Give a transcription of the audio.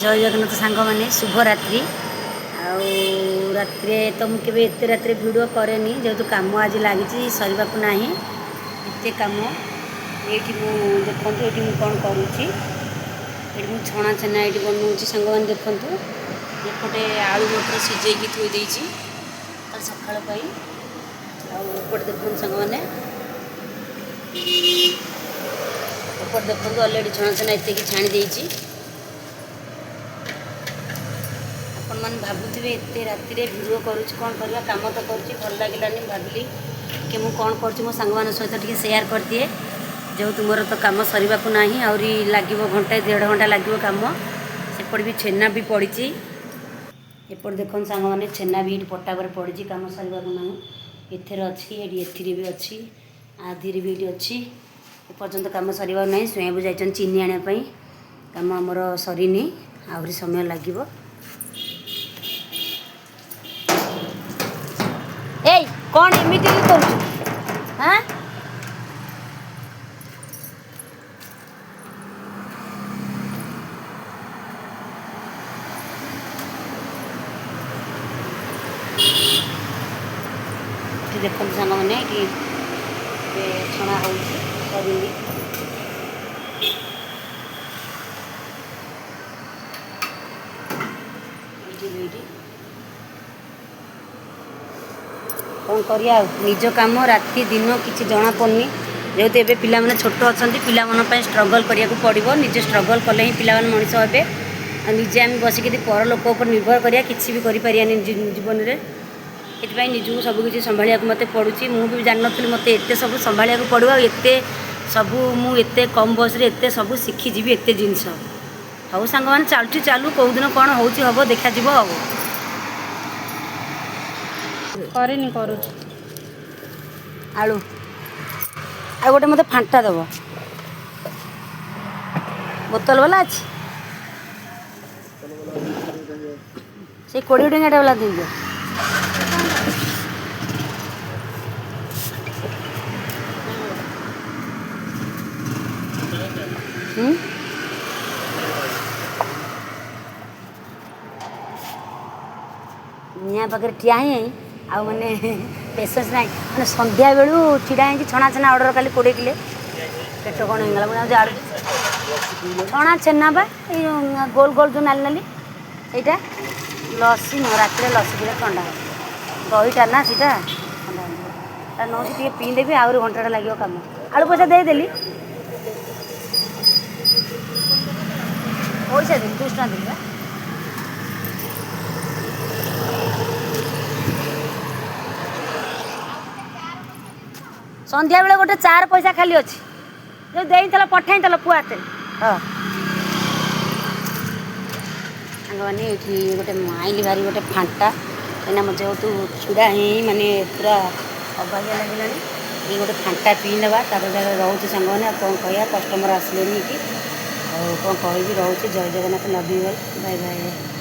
ଜୟ ଜଗନ୍ନାଥ ସାଙ୍ଗମାନେ, ଶୁଭରାତ୍ରି। ଆଉ ରାତିରେ ତ ମୁଁ କେବେ ଏତେ ରାତିରେ ଭିଡ଼ିଓ କରେନି, ଯେହେତୁ କାମ ଆଜି ଲାଗିଛି ସରିବାକୁ ନାହିଁ, ଏତେ କାମ। ଏଇଠି ମୁଁ ଦେଖନ୍ତୁ, ଏଇଠି ମୁଁ କ'ଣ କରୁଛି। ଏଇଠି ମୁଁ ଛଣା ଛେନା ଏଇଠି ବନଉଛି ସାଙ୍ଗମାନେ, ଦେଖନ୍ତୁ। ଏପଟେ ଆଳୁ ମଟର ସିଝେଇକି ଥୋଇ ଦେଇଛି କାଲି ସକାଳ ପାଇଁ। ଆଉ ଏପଟେ ଦେଖନ୍ତୁ ସାଙ୍ଗମାନେ, ଏପଟେ ଦେଖନ୍ତୁ ଅଲରେଡ଼ି ଛଣା ଛେନା ଏତିକି ଛାଣି ଦେଇଛି। ଆପଣମାନେ ଭାବୁଥିବେ ଏତେ ରାତିରେ ଭିଡ଼ିଓ କରୁଛି, କ'ଣ କରିବା, କାମ ତ କରୁଛି, ଭଲ ଲାଗିଲାନି। ଭାବିଲି କି ମୁଁ କ'ଣ କରୁଛି ମୋ ସାଙ୍ଗମାନଙ୍କ ସହିତ ଟିକେ ସେୟାର କରିଦିଏ। ଯେହେତୁ ମୋର ତ କାମ ସରିବାକୁ ନାହିଁ, ଆହୁରି ଲାଗିବ ଘଣ୍ଟାଏ ଦେଢ଼ ଘଣ୍ଟା ଲାଗିବ କାମ। ସେପଟେ ବି ଛେନା ବି ପଡ଼ିଛି। ଏପଟେ ଦେଖନ୍ତୁ ସାଙ୍ଗମାନେ, ଛେନା ବି ଏଇଠି ପଟା ଉପରେ ପଡ଼ିଛି, କାମ ସରିବାକୁ ନାହିଁ। ଏଥିରେ ଅଛି, ଏଠି ଏଥିରେ ବି ଅଛି, ଆଧିରେ ବି ଏଇଠି ଅଛି। ଏପର୍ଯ୍ୟନ୍ତ କାମ ସରିବାକୁ ନାହିଁ। ସ୍ୱୟଂ ଯାଇଛନ୍ତି ଚିନି ଆଣିବା ପାଇଁ। କାମ ଆମର ସରିନି, ଆହୁରି ସମୟ ଲାଗିବ। ଏଇ କ'ଣ ଏମିତି କି କରୁଛୁ? ହାଁ, ଏଠି ଦେଖନ୍ତୁ ସାଙ୍ଗମାନେ, ଏଠି ଏବେ ଛଣା ହେଉଛି, ସରିନି। ଏଇଠି ବି ଏଇଠି କ'ଣ କରିବା ଆଉ, ନିଜ କାମ ରାତି ଦିନ କିଛି ଜଣାପଡ଼ୁନି। ଯେହେତୁ ଏବେ ପିଲାମାନେ ଛୋଟ ଅଛନ୍ତି, ପିଲାମାନଙ୍କ ପାଇଁ ଷ୍ଟ୍ରଗଲ୍ କରିବାକୁ ପଡ଼ିବ। ନିଜେ ଷ୍ଟ୍ରଗଲ୍ କଲେ ହିଁ ପିଲାମାନେ ମଣିଷ ହେବେ। ଆଉ ନିଜେ ଆମେ ବସିକି ଯଦି ପର ଲୋକ ଉପରେ ନିର୍ଭର କରିବା, କିଛି ବି କରିପାରିବାନି ଜୀବନରେ। ଏଥିପାଇଁ ନିଜକୁ ସବୁକିଛି ସମ୍ଭାଳିବାକୁ ମୋତେ ପଡ଼ୁଛି। ମୁଁ ବି ଜାଣିନଥିଲି ମୋତେ ଏତେ ସବୁ ସମ୍ଭାଳିବାକୁ ପଡ଼ିବ, ଆଉ ଏତେ ସବୁ ମୁଁ ଏତେ କମ୍ ବୟସରେ ଏତେ ସବୁ ଶିଖିଯିବି, ଏତେ ଜିନିଷ। ହଉ ସାଙ୍ଗମାନେ, ଚାଲୁଛି ଚାଲୁ, କେଉଁଦିନ କ'ଣ ହେଉଛି ହେବ ଦେଖାଯିବ। ଆଉ କରିନି, କରୁଛି। ଆଳୁ ଆଉ ଗୋଟେ ମୋତେ ଫାଣ୍ଟା ଦେବ, ବୋତଲ ବାଲା ଅଛି, ସେଇ 20 ଟଙ୍କାଟା ବାଲା ଦେଇଦିଅ। ହୁଁ, ନିଆଁ ପାଖରେ ଠିଆ ହେଇ ଆଉ ମାନେ ପେସେନ୍ସ ନାହିଁ। ମାନେ ସନ୍ଧ୍ୟାବେଳୁ ଛିଡ଼ା ହେଇଛି ଛଣା ଛେନା ଅର୍ଡ଼ର କାଲି 20 କିଲୋ। ପେଟ କ'ଣ ହେଇଗଲା। ମୁଁ ଯାଉଛି ଆଳୁ ଛଣା ଛେନା ବା ଏଇ ଯେଉଁ ଗୋଲ ଗୋଲ ଯେଉଁ ନାଲି ନାଲି ସେଇଟା। ଲସି ନୁହଁ, ରାତିରେ ଲସି ପିଇଲେ ଥଣ୍ଡା ହେବ। ଦହିଟା ନା ସେଇଟା ଥଣ୍ଡା ହେଇଯିବ। ତା ନେଉଛି ଟିକେ ପିଇଦେବି, ଆହୁରି ଘଣ୍ଟାଟା ଲାଗିବ କାମ। ଆଳୁ ପଇସା ଦେଇଦେଲି, ପଇସା ଦେଲି 200 ଟଙ୍କା ଦେଲି ବା। ସନ୍ଧ୍ୟାବେଳେ ଗୋଟେ ଚାର ପଇସା ଖାଲି ଅଛି, ଯେଉଁ ଦେଇଥିଲ ପଠାଇଥିଲ ପୁଅ ହାତରେ। ହଁ ସାଙ୍ଗମାନେ, ଏଇଠି ଗୋଟେ ଆଇଲି ଭାରି ଗୋଟେ ଫାଣ୍ଟା, କାହିଁକିନା ମୁଁ ଯେହେତୁ ଛିଡ଼ା ହେଇ ମାନେ ପୁରା ଅବାଗିଆ ଲାଗିଲାଣି। ଏଇ ଗୋଟେ ଫାଣ୍ଟା ପିଇନେବା, ତାପରେ ଯାହା ରହୁଛି ସାଙ୍ଗମାନେ। ଆଉ କ'ଣ କହିବା, କଷ୍ଟମର ଆସିଲେନି ଏଠି, ଆଉ କ'ଣ କହିବି, ରହୁଛି। ଜୟ Jagannath, love you all, bye bye.